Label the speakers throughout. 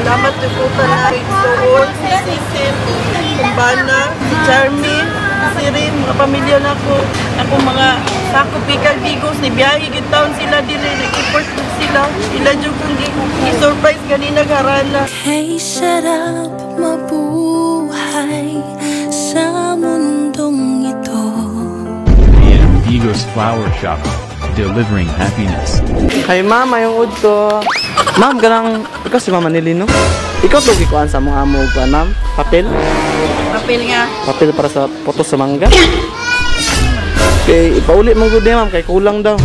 Speaker 1: Salamat jud ko tanan igsuon, si Cecil, Kumbana, si Charmy, si Rin, mga pamilya nako, ako mga sakop gikan Digos, ni biyahe gid taon sila diri, nag-effort jud sila. Ila jud kong gi-surprise ganina harana.
Speaker 2: Kay sarap mabuhay sa mundong ito.
Speaker 3: AM Digos Flower Shop, delivering happiness.
Speaker 4: Hi ma'am, mayong udto. Ma'am, kanang ikaw si Mama Nili, no? Ikaw to gikuan sa mga amo kuan, ma'am? Papel?
Speaker 1: Papel nga.
Speaker 4: Papel para sa photo sa mangga. Kay ipauli mo gud ma'am kay kulang daw.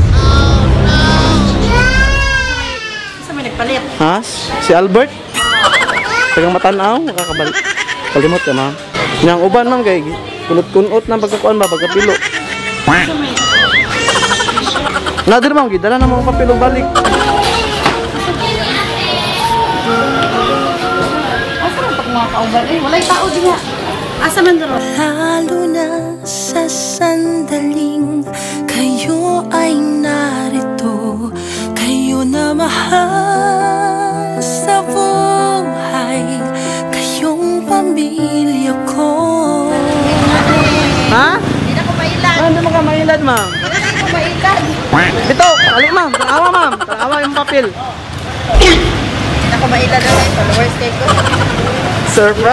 Speaker 1: Sa may nagpalit.
Speaker 4: Ha? Si Albert? Tagang matanaw, makakabal. Kalimot ka, ma'am. Yang uban, ma'am, kay kunot-kunot na pagkakuan ba, pagkapilo. Nadir, ma'am, gidala na mga papel og balik.
Speaker 1: Asa man pag mga kauban? Eh, walay tao din nga. Asa man daro?
Speaker 2: Lalo na sa sandaling kayo ay narito, kayo na mahal sa buhay, kayong pamilya ko.
Speaker 4: Ha?
Speaker 1: Hindi na ko mailad.
Speaker 4: Ah, hindi mo ka mailad, ma'am.
Speaker 1: Hindi ko mailad.
Speaker 4: Ito, ali, ma'am. Tanawa, ma'am. Tanawa yung papel.
Speaker 1: Hindi na ko mailad na tayo. Followers kay ko.
Speaker 4: Surprise!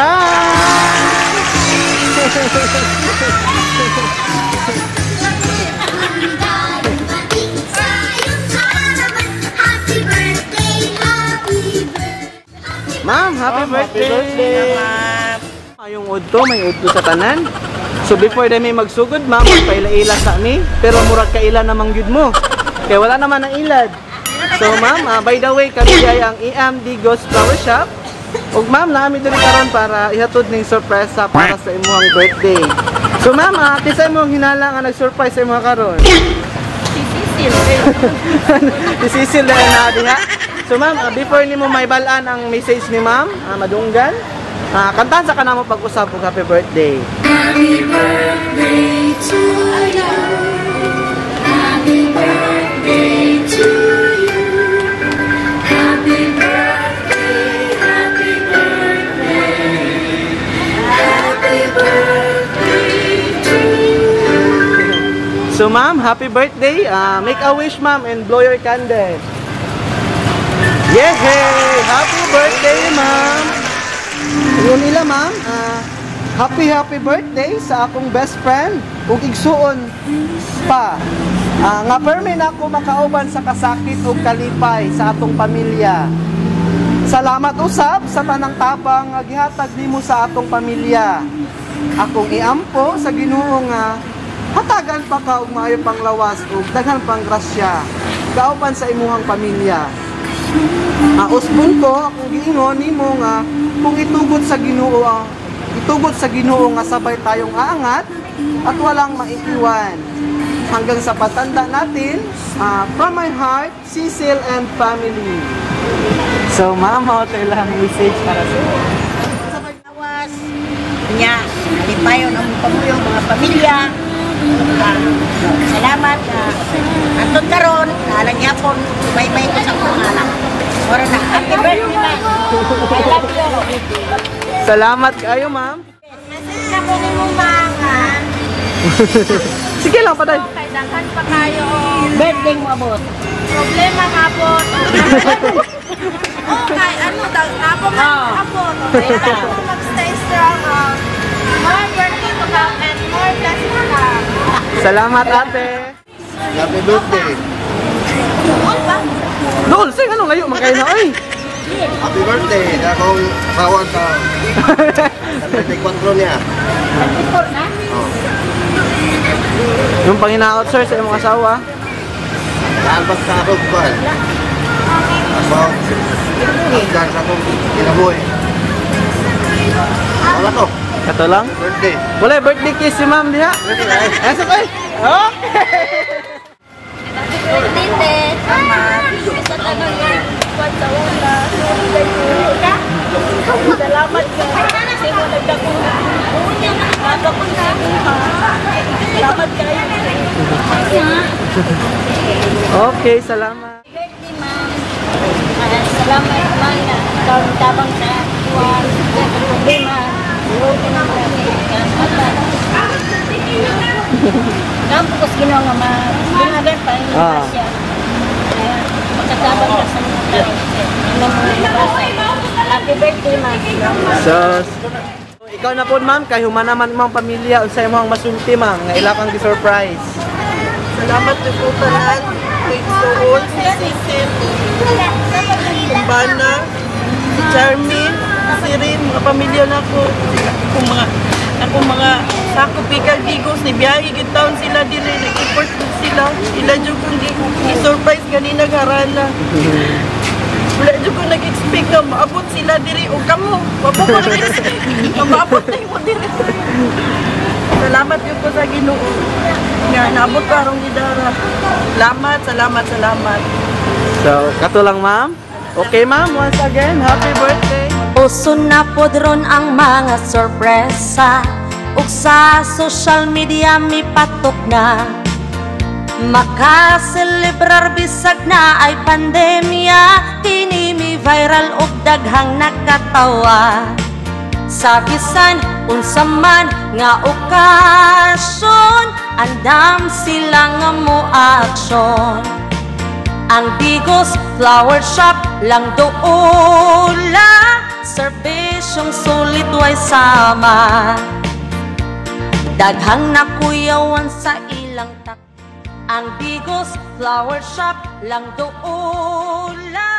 Speaker 4: Ma'am, happy birthday! Yung udto, may udto sa tanan. So before na may magsugod, ma'am, magpaila-ila sa mi. Pero murag kaila namang yun mo. Kaya wala naman ang ilad. So ma'am, by the way, kami ay ang EM Digos Flower Shop. Ug ma'am, naami diri karon para ihatod ning sorpresa para sa imong birthday. So ma'am, kinsa imong hinala nga nag-surprise sa imong karon?
Speaker 1: Si Cecil.
Speaker 4: Si Cecil na na diha. So ma'am, before nimo maibal-an ang message ni ma'am, madunggan, kantahan sa kanamo pag-usap og happy birthday.
Speaker 2: Happy birthday to you. Happy birthday to you. Happy birthday, happy birthday. Happy birthday to you.
Speaker 4: So ma'am, happy birthday. Make a wish, ma'am, and blow your candle. Yay! Happy birthday, ma'am! Yun nila, ma'am. Happy, happy birthday sa akong best friend ug igsuon pa. Nga permi na ako makauban sa kasakit ug kalipay sa atong pamilya. Salamat usab sa tanang tabang nga gihatag nimo sa atong pamilya. Akong iampo sa Ginoo nga hatagan pa ka og maayo pang lawas ug daghan pang grasya kauban sa imuhang pamilya. Usbon ko akong giingon nimo nga kung itugot sa Ginoo, itugot sa Ginoo nga sabay tayong aangat at walang maiiwan. Hanggang sa patanda natin, from my heart, Cecil and family. So ma'am, mao to ilang message para sa iyo.
Speaker 5: Lawas, niya, alipayon ang pamuyong mga pamilya. Salamat na atong karon, naalang yapon, subaybay ko sa akong anak. Ora na, happy birthday, ma'am. I love you.
Speaker 4: Salamat kayo, ma'am.
Speaker 5: Message na ko nimo, ma'am.
Speaker 4: Sige lang, paday.
Speaker 6: Kay daghan pa kayo
Speaker 5: Birthday mo abot.
Speaker 6: Problema nga po. Okay, ano daw, apo man abot. Kailangan mo mag-stay strong. More birthday to come and more blessings to come.
Speaker 4: Salamat, ate.
Speaker 7: Happy birthday.
Speaker 4: Lol, say anong layo man kayo na oy.
Speaker 7: Happy birthday. Akong asawa sa 34 niya.
Speaker 5: 34 na?
Speaker 7: Oh.
Speaker 4: Yung panginaot, sir, sa imong asawa.
Speaker 7: Naalbas sa akong kuan. About hanggang sa akong kinabuhi. Wala to.
Speaker 4: Kato lang.
Speaker 7: Birthday.
Speaker 4: Wala birthday kiss si ma'am diha. Eh, sa koy. Okay.
Speaker 6: Happy birthday, te. Sa tanang yan. Kwan sa una. Salamat ka. Kasi mo nagdako. Nagdako na. Salamat kayo.
Speaker 4: Okay, salamat.
Speaker 5: Birthday, ma'am. Salamat, ma'am. Ikaw ang tabang sa kuwan, sa problema. Buotan na mga. Kampo ko sa Ginoo nga ma ginagan pa yung siya. Kaya makatabang ka sa mga tao. Ano mga nabasa. Happy birthday, ma.
Speaker 4: So, ikaw na po, ma'am, kay human naman imong pamilya, unsay mo ang masulti, ma'am, nga ila kang gi-surprise?
Speaker 1: Salamat jud ko tanan. Kay Soon, si Cecil, Kumbana, si Charmy, si Rim, mga pamilya nako, akong mga sakop Bicol Digos ni biyahe gid taon sila diri, nag-effort gid sila. Ila jud kong gi-surprise ganina harana. Wala jud ko nag-expect nga maabot sila diri o kamo. Wa ko nag-expect nga maabot na mo diri. Salamat jud ko sa Ginoo nga naabot ko arong gidara. Salamat, salamat, salamat.
Speaker 4: So, kato lang, ma'am. Okay, ma'am, once again, happy birthday.
Speaker 8: Uso na pod ron ang mga sorpresa ug sa social media mipatok na. Makaselebrar bisag na ay pandemya. Kini mi viral og daghang nakatawa. Sa bisan unsa man nga okasyon, andam sila nga mo aksyon. Ang Digos Flower Shop lang doula. Serbisyong sulit way sama. Daghang nakuyawan sa ilang tak. Ang Digos Flower Shop lang doula.